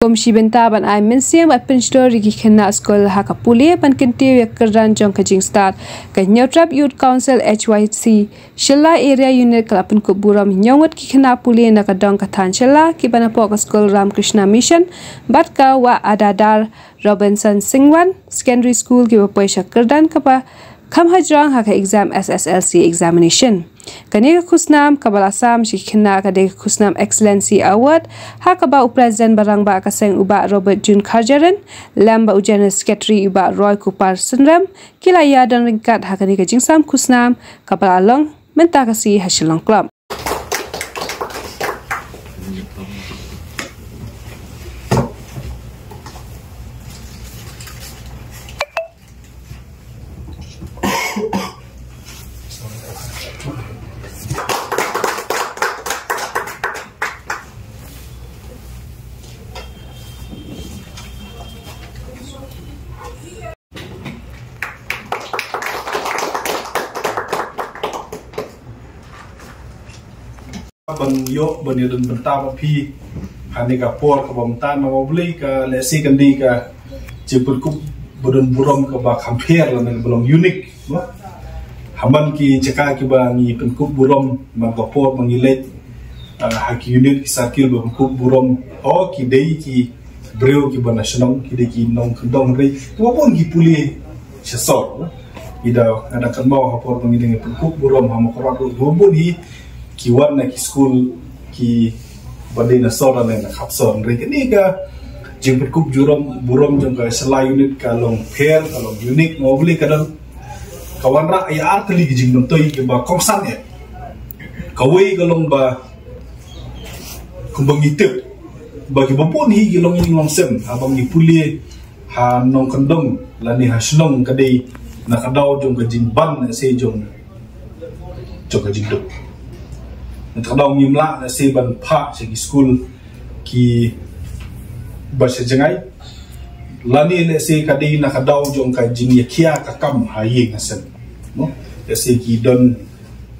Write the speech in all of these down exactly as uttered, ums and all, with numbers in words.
Kum shi bynta ban ai mynsiem bad pynshlur ïa ki khynnah skul ha ka pule ban kyntiew ïa ka kyrdan jong ka jingstad, ka Hynñiewtrep Youth Council H Y C Shella Area Unit ka la pynkup burom hynñiew ngut ki khynnah pule na ka dong ka thaiñ Shella kiba napoh ka skul Ramakrishna Mission bad ka Wah Adadar Robinson Singwan Secondary School kiba poi sha ka kyrdan kaba kham hajrong ha ka exam S S L C examination. Kane ka khusnam kaba la sam sha ki khynnah ka dei ka khusnam Excellency Award, ha kaba u President ba rangbah ka seng u Bah Robert June Kharjahrin, lem bad u General Secretary u Bah Roy Kupar Synrem, ki la ïadon ryngkat ha kane ka jingsam khusnam kaba la long mynta ka sngi ha Shillong Club. Ban ïoh ban ïadon bynta bad phi ha kane ka por kaba mynta, namar balei ka lehse kan dei ka jingpynkup ba don burom kaba kham pher lane kaba long unique, no? Ha man ki jaka kiba ngi pynkup burom man ka por ba ngi leit, ah, ha ki unit ki circle ba pynkup burom, oh, ki dei ki briew kiba na shnong, ki dei ki nongkyndong, hynrei kiba bun ki pule sha sor. Ngi da, nga da kynmaw ha por ba ngi dang ïa pynkup burom ha Mawkyrwat ruh, kiba bun hi ki wan na ki skul kiba dei na sor lane na khap sor. Hynrei kane ka jingpynkup burom, burom jong ka Shella unit ka long pher, ka long unique, namar balei ka don, ka wanrah ïa ar tylli ki jingmyntoi kiba kongsan eh. Kawei ka long ba kumba ngi tip ba kiba bun hi ki longïing longsem haba ngi pule ha nongkyndong lane ha shnong ka dei na ka daw jong ka jingban lehse jong, jong ka jingduk. Na ka daw ngim lah lehse ban phah sha ki skul kiba sha jngai, lane lehse ka dei na ka daw jong ka jingïakhia ka kam ha ïing ha sem, no? Lehse ki don,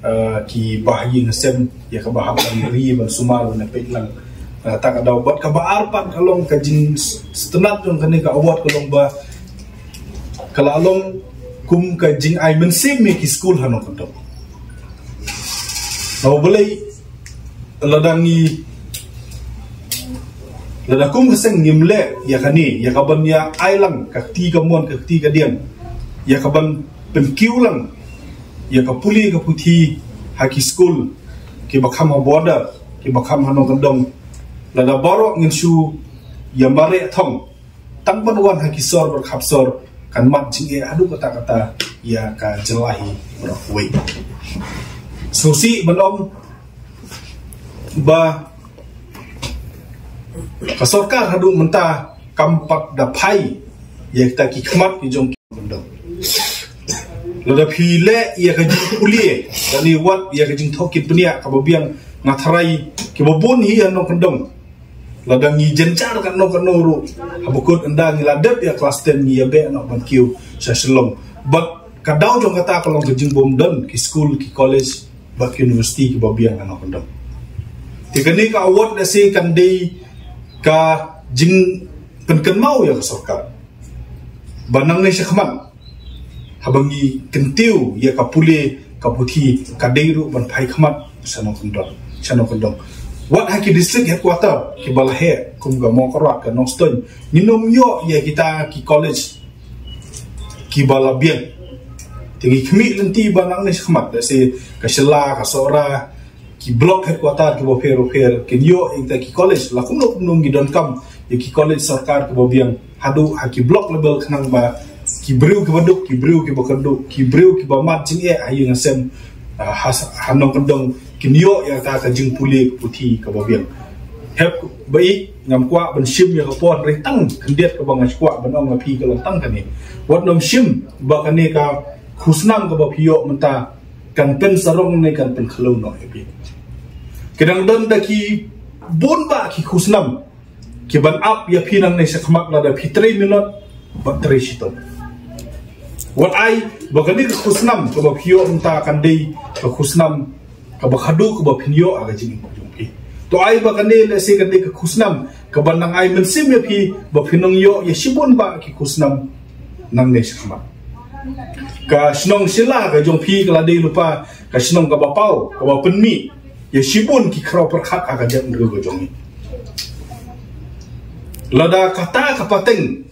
eh, kiba ha ïing ha sem ïa kaba hap ban ri ban sumar ban peit lang. Eh, ta ka daw bad kaba ar pat ka long ka jingsngewtynnat jong kane ka award ka long ba ka la long kum ka jingai mynsiem ïa ki skul ha nongkyndong. Namar balei lada ngi, lada kum ka seng ngim leh ïa kane, ïa ka ban ïa ai lang ka kti kamon ka kti kadiang, ïa ka ban pynkiew lang ïa ka pule ka puthi ha ki skul kiba kham ha border, kiba kham ha nongkyndong, lada baroh ngin shu ïa mareh thong tang ban wan ha ki sor bad khap sor, kan mad jingeh haduh katta katta ïa ka jylla hi baroh kawei. Sngewsih ban ong ba ka sorkar haduh mynta kam pat da phai ïa kita ki khmat ki jong ki nongkyndong. Lada phi leh ïa ka jingpule, lane wat ïa ka jingthoh kit bniah kaba biang, nga tharai kiba bun hi ha nongkyndong, lada ngi jynjar katno katno ruh, haba kut ynda ngi la dep ïa klas ten ngi ïa beh noh ban kiew sha Shillong. Bad ka daw jong kata ka long ka jingbym don ki skul, ki college bad ki university kiba biang ha nongkyndong. Te kane ka award lehse kan dei ka jingpynkynmaw ïa ka sorkar ba nangne shakhmat haba ngi kyntiew ïa ka pule ka puthi, ka dei ruh ban phai khmat sha nongkyndong, sha nongkyndong. Wat ha ki district headquarter kiba la heh kum ka Mawkyrwat, ka Nongstoiñ, ngin ym ïoh ïa kita ki college kiba la biang. Te ngi khmih lynti ba nangne shakhmat, lehse ka Shella, ka Sohra, ki block headquarter kiba pher pher kin ïoh ïa kita ki college, la kumno kumno ngi donkam ïa ki college sorkar kiba biang haduh ha ki block level khnang ba ki briew kiba duk, ki briew kiba kyrduh, ki briew kiba mad jingeh ha ïing ha sem, ah, ha, ha nongkyndong kin ïoh ïa ka, ka jingpule ka puthi kaba biang. Hep ba ïeit, ngam kwah ban shim ïa ka por, hynrei tang khyndiat kaba nga kwah ban ong ïa phi ka long tang kane. Wat nym shim ba kane ka khusnam kaba phi ïoh mynta kan pynsarong ne kan pynkhlaiñ noh ïa phi. Ki dang don da ki bun bah ki khusnam ki ban ap ïa phi nangne shakhmat lada phi trei minot bad trei shitom. Wat ai ba kane ka khusnam kaba phi ïoh mynta kan dei ka khusnam kaba khadduh kaba phin ïoh ha ka jingim jong phi. To ai ba kane lehse ka dei ka khusnam kaban nang ai mynsiem ïa phi ba phin nang ïoh ïa shibun bah ki khusnam nangne shakhmat. Ka shnong Shella ka jong phi ka la dei lypa ka shnong kaba paw, kaba pynmih ïa shibun ki khraw pyrkhat ha ka jaitbynriew ka jong ngi. Lada kata ka pateng,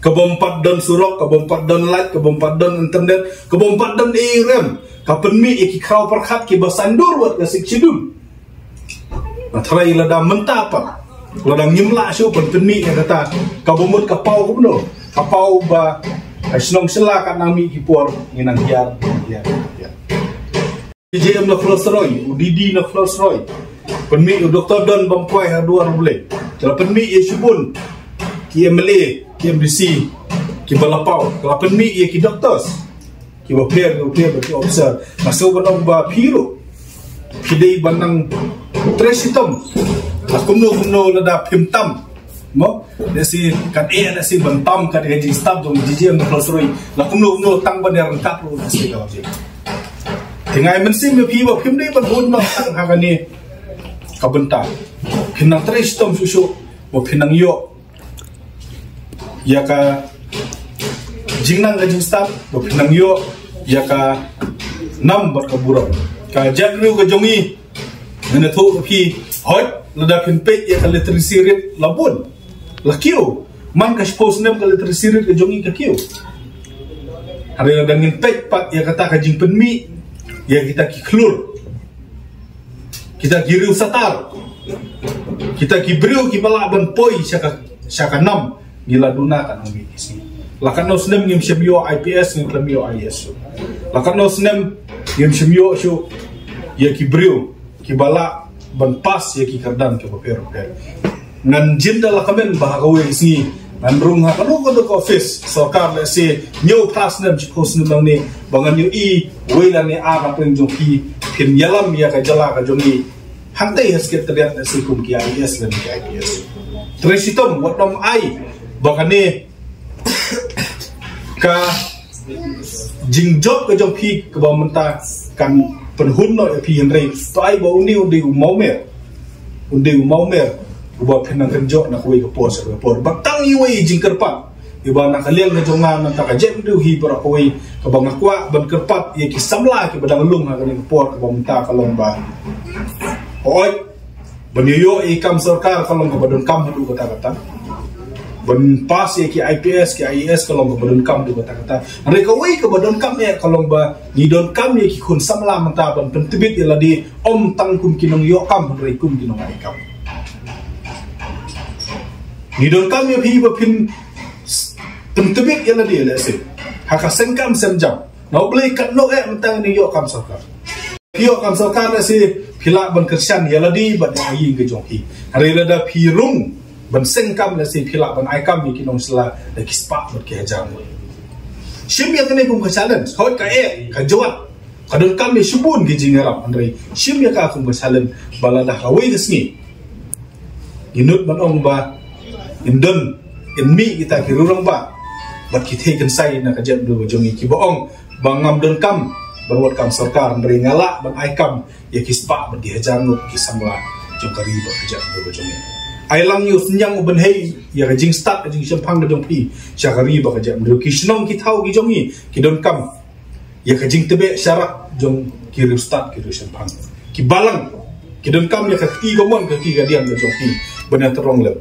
kabym pat don surok, kabym pat don light, kabym pat don internet, kabym pat don ei ei ruh em, ka pynmih ïa ki khraw pyrkhat kiba saiñdur wat ka Sixth Schedule. Nga tharai lada mynta pat, lada ngim lah shuh ban pynmih ïa kata, kaba mut ka paw kumno? Ka paw ba ka shnong Shella ka nang mih ki por ngi nang hiar, hiar, hiar. J J M na Khlosroi, u D D na Khlosroi. Pynmih u Doktor Don Bamkwai ha duwar U Blei. Ka la pynmih ïa shibun ki M L A, ki M D C, kiba la paw. Ka la pynmih ïa ki doctors, kiba pher, kiba pher, ki officer. Nga sngew ban ong ba phi ruh, phi dei ban nang trei shitom. La kumno kumno lada phim tam, mo? Lehse kat eh lehse ban tam kat ka jingstad jong J J M na Khlosroi. La kumno kumno tang ban ïa ryngkat ruh lehse ka jing. Te nga ai mynsiem ïa phi ba phim dei ban hun noh tang ha kane ka bynta. Phin nang trei shitom shuh shuh ba phin nang ïoh ïa ka jingnang ka jingstad, ba phin nang ïoh ïa ka nam bad ka burom. Ka jaitbynriew ka jong ngi, ngan ïathuh ïa phi, hooid, lada phin peit ïa ka literacy rate la bun, la kiew. Man ka shiphew snem ka literacy rate ka jong ngi ka kiew. Hynrei lada ngin peit pat ïa kata ka jingpynmih ïa kita ki khlur, kita ki riewsatar, kita ki briew kiba lah ban poi sha ka, sha ka nam, ngi la duna katno ngi ki sngi. La katno snem ngim shym ïoh I P S, ngim shym ïoh I A S. La katno snem ngim shym ïoh shuh ïa ki briew kiba lah ban pass ïa ki kyrdan kiba pher pher. Ngan jin da la kmen ba ha kawei ka sngi ngan rung ha kano kano ka office sorkar, lehse hynñiew phra snem, shiphew snem nangne, ba ngan ïohi wei lane ar na pdeng jong phi phin ïalam ïa ka jylla ka jong ngi hangtei ha secretariat, lehse kum ki I A S lane ki I P S. Trei shitom, wat nym ai ba kane ka jingjop ka jong phi kaba mynta kan pynhun noh ïa phi, hynrei to ai ba une u dei u mawmer, u dei u mawmer uba phin nang kynjoh na kawei ka por sha kawei ka por. Ba tang iwei i jingkyrpad iba na ka liang ka jong nga, na ka bynta ka jaitbynriew hi baroh kawei, kaba nga kwah ban kyrpad ïa ki samla kiba dang lung ha kane ka por kaba mynta ka long ba, hooid, ban ïoh ïoh ïa i kam sorkar ka long kaba donkam haduh katta katta. Ban pass ïa ki I P S, ki I A S ka long kaba donkam haduh katta katta. Hynrei kawei kaba donkam eh ka long ba ngi donkam ïa ki khun samla mynta ban pyntbit ïa lade, ym tang kum ki nongïoh kam hynrei kum ki nongai kam. Ngi donkam ïa phi ba phin s-, pyntbit ïa lade, lehse ha ka seng kam seng jam. Na U Blei katno eh mynta ngi ïoh kam sorkar. Phi ïoh kam sorkar, lehse phi lah ban kyrshan ïa lade bad ïa ka ïing ka jong phi. Hynrei lada phi rung ban seng kam, lehse phi lah ban ai kam ïa ki nong Shella da ki spah bad ki hajar ngut. Shim ïa kane kum ka challenge, hooid ka eh, ka jwat, ka donkam ïa shibun ki jingïarap, hynrei shim ïa ka kum ka challenge ba lada ha kawei ka sngi ngi nud ban ong ba ngin don, ngin mih kita ki riew rangbah bad ki thei kynsai na ka jaitbynriew ka jong ngi kiba ong ba ngam donkam ban wad kam sorkar, hynrei nga lah ban ai kam ïa ki spah bad ki hajar ngut ki samla jong ka ri bad ka jaitbynriew ka jong ngi. Ai lang ïa u synñiang u bynhei ïa ka jingstad ka jingshemphang ka jong phi sha ka ri bad ka jaitbynriew. Ki shnong ki thaw ki jong ngi ki donkam ïa ka jingtbeh sharak jong ki riewstad ki riewshemphang. Ki balang ki donkam ïa ka kti kamon, ka kti kadiang ka jong phi ban ïatrong lem.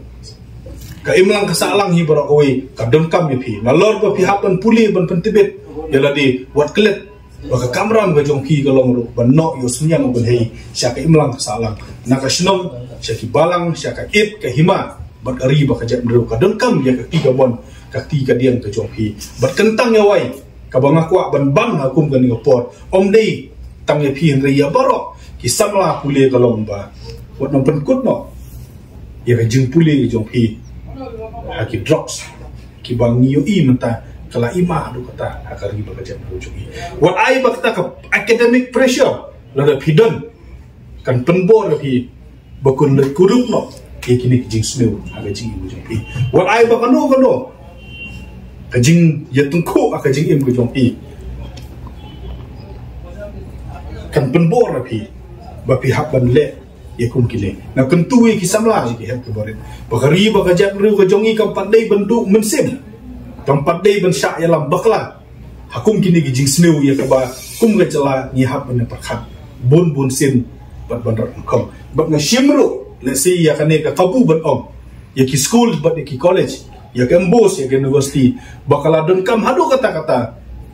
Ka imlang ka sahlang hi baroh kawei ka donkam ïa phi. Nalor ba phi hap ban pule ban pyntbit ïa lade, wat klet ba ka kamram ka jong phi ka long ruh ban noh ïa u synñiang u bynhei sha ka imlang ka sahlang, na ka shnong sha ki balang, sha ka ïit ka hima bad ka ri bad ka jaitbynriew. Ka donkam ïa ka kti kamon, ka kti kadiang ka jong phi. Bad kyntang ïa wei kaba nga kwah ban ban ha kum kane ka por, ym dei tang ïa phi hynrei ïa baroh ki samla pule, ka long ba wat nang pynkut noh ïa ka jingpule ka jong phi ha ki drugs kiba ngi ïohi mynta ka la i ma haduh katta ha ka ri bad ka jaitbynriew jong ngi. Wat ai ba kata ka academic pressure lada phi don kan pynbor ïa phi ba kun leit kurup noh ïa kine ki jingsniew ha ka jingim ka jong phi. Wat ai ba kano kano ka jingïatyngkhuh ha ka jingim ka jong phi kan pynbor ïa phi ba phi hap ban leh Ïa kum kine nga kyntu ïa ki samla, ïa ki hep ki barit, ba ka ri ba ka jaitbynriew ka jong ngi kam pat dei ban duh mynsiem, kam pat dei ban shah ïalam bakla ha kum kine ki jingsniew, ïa kaba kum ka jylla ngi hap ban pyrkhat bun bun sien bad ban rat nyngkong. Bad nga shim ruh lehse ïa kane ka kabu ban ong ïa ki skul bad ïa ki college, ïa ka M.Bos, ïa ka university, ba ka la donkam haduh katta katta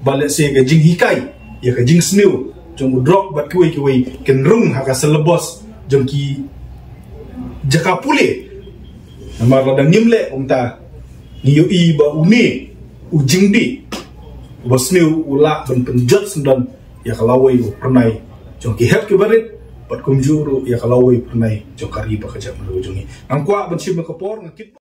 ba lehse ka jinghikai ïa ka jingsniew jong u drok bad kiwei kiwei kin rung ha ka syllabus jong ki jaka pule. Namar lada ngim leh kumta, ngi ïohi ba une u jingdih ba sniew u lah ban pynjot syndon ïa ka lawei u pyrnai jong ki hep ki barit, bad kumjuh ruh ïa ka lawei u pyrnai jong ka ri ba ka jaitbynriew jong ngi. Ngam kwah ban shim ïa ka por, nga kit